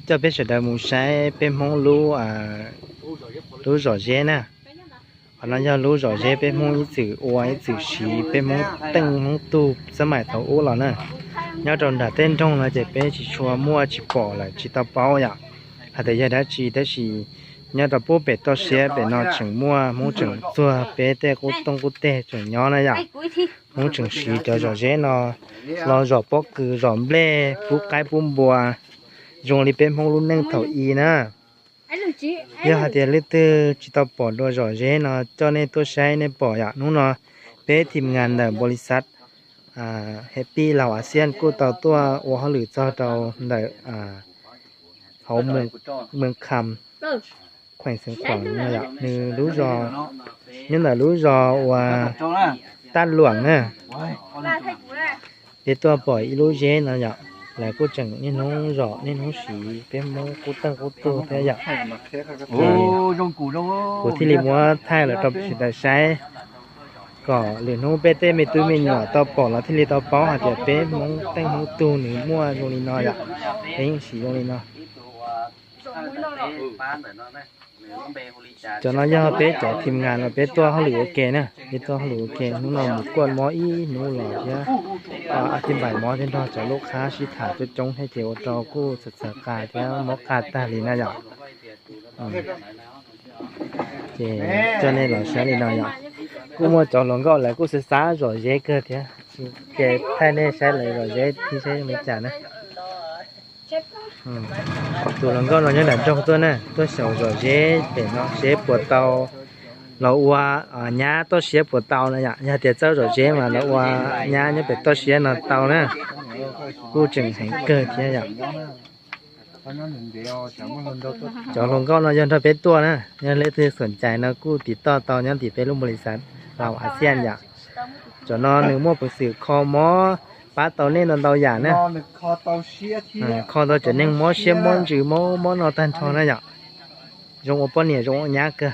Coj peb sawv daws mus saib peb Hmoob lub, lub zom zeb na. Qhov no yog lub zom zeb peb Hmoob ib txwm ua ib txwm siv, peb Hmoob teej Hmoob tug xab maim thaum ub los na. Nyob rau nram tej nroog no ces peb tsis tshua muaj tsis pom lawm tsis tau paub yom, hais tias yog dab tsi, tab sis nyob rau pub pem toj siab pem no tseem muaj Hmoob tseem txuag peb tej qub tooj qub teg tseem nyob na yom. Hmoob tseem siv cov zom zeb no los zom pob kws zom nplej pub qaib pub npua zoo li peb Hmoob lub neej thaum i na. Yog hais tias leej twg tsis tau pom dua zom zeb no coj nej tuaj saib nej pom yom. Hnub no peb thim ngas ntawm npaus lis xav Hepij Laus As Xian kuj tau tuaj ua hauj lwm txog rau ntawm hauv Mws Kham, kheem Xeev Khuam no yom. Nws lub zos, nyob ntawm lub zos uas Taj Luam na. Peb tuaj pom ib lub zeb no yom, lawv kuj tseem niaj hnub zom niaj hnub siv peb Hmoob qub teej qub tug thiab yom. Kuv thiaj li muab thaij los rau sawv daws saib, kom lwm hnub peb tej me tub me nyuam tau pom los thiaj li tau paub hais tias peb Hmoob teej Hmoob tug nws muaj zoo li no yom, peb yeej siv zoo li no. Cov no yog peb cov thim ngas los peb tuaj hauj lwm ua ke na, peb tuaj hauj lwm ua ke, hnub no mus kuaj mob ib hnub los thiab, a thib npais mob thiab nrog cov lub qhab sib tham coob coob thiab ces ua rau kuj txhaws txhaws qa thiab mob qa tag li na yom. Ces coj nej los saib li no yom. Kuj muaj cov hluas nkauj lawv kuj xav xav zom zeb kawg thiab, ces thaij nej saib lawv zom zeb thiab saib zoo li cas na. Tus hluas nkauj no nyob nram nroog tuaj na, tuaj xyaum zom zeb pem no seb puas tau los ua nyab toj siab puas tau na yom. Yog tias txawj zom zeb mas los ua nyab nyob pem toj siab no tau na. Kuj tseem heev kawg thiab yom. Cov hluas nkauj no yog nrog peb tuaj na, yog leej twg xom cais no kuj tiv toj tau nyob tim peb lub npaus lis xav Laus As Xian yom. Cov no nws muaj peev xwm kho mob pab tau nej ntau ntau yam na. Kho tau cov neeg mob siab mob ntsws mob mob no tag nrho na yom. Zoo ua poj niam zoo ua nyab kawg.